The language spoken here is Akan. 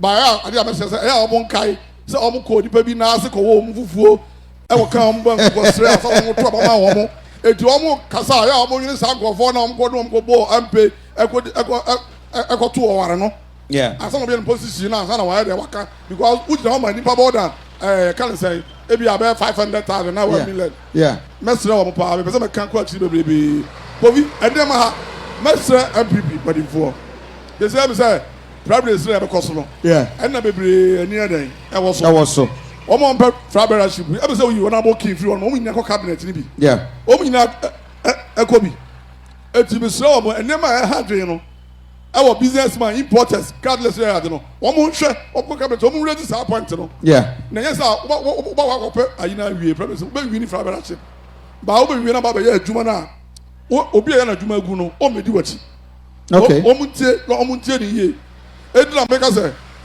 Baeɛ a adeɛ a mɛsrɛ sɛ ɛyɛ a wɔn nkae sɛ wɔn kɔ nipa bi nan ase kɔwɔ wɔn fufuo ɛwɔ kan wɔn bɔ nkokɔ srɛ ansa wɔn to aba ma wɔn. Eti wɔn kasa a ɛyɛ a wɔn nwene saa nkurɔfoɔ na wɔn kɔ ne wɔn kɔ bɔɔ ampe ɛkɔ ɛkɔ ɛkɔ to ɔware no. Ansa na wɔbɛyɛ no position na ansa na wɔayɛ deɛ waka because wogyina hɔ ma nipa more than ɛɛ ka ne sɛn ebi abɛyɛ 500,000 na 1 million. Mɛsrɛ wɔn paa, mepɛ sɛ mɛka kɔ akyiri bebrebe. Kofi, ɛnneɛma ha, mɛsrɛ NPP mpanimfoɔ de sɛ ɛmi sɛ primaries na yɛbɛkɔ so no, ɛnna bebree ani yɛ dɛn ɛwɔ so. Ɛwɔ so. Wɔn a wɔmpɛ flagbearership bi, ɛmi sɛ oyi wɔn abɔ kin firi wɔn, wɔn nyinaa kɔ cabinet ni bi. Wɔn nyinaa ɛkɔ bi. Eti mesrɛ wɔn, nneɛma a ɛha dwen no ɛwɔ business man, importers, cardless yɛ ade no, wɔn nhwɛ, wɔn kɔ cabinet, wɔn nwura saa point no. Na nyɛ sɛ woba woba wakɔpɛ ayi na awie primaries, wobɛ wie ni flagbearership baa, wobɛ wie na ba bɛyɛ adwuma na obi a yɛ n'adwuma agu no, ɔmmɛdi w'akyi. Wɔn ntie na wɔn ntie ne yie. Edi na meka sɛ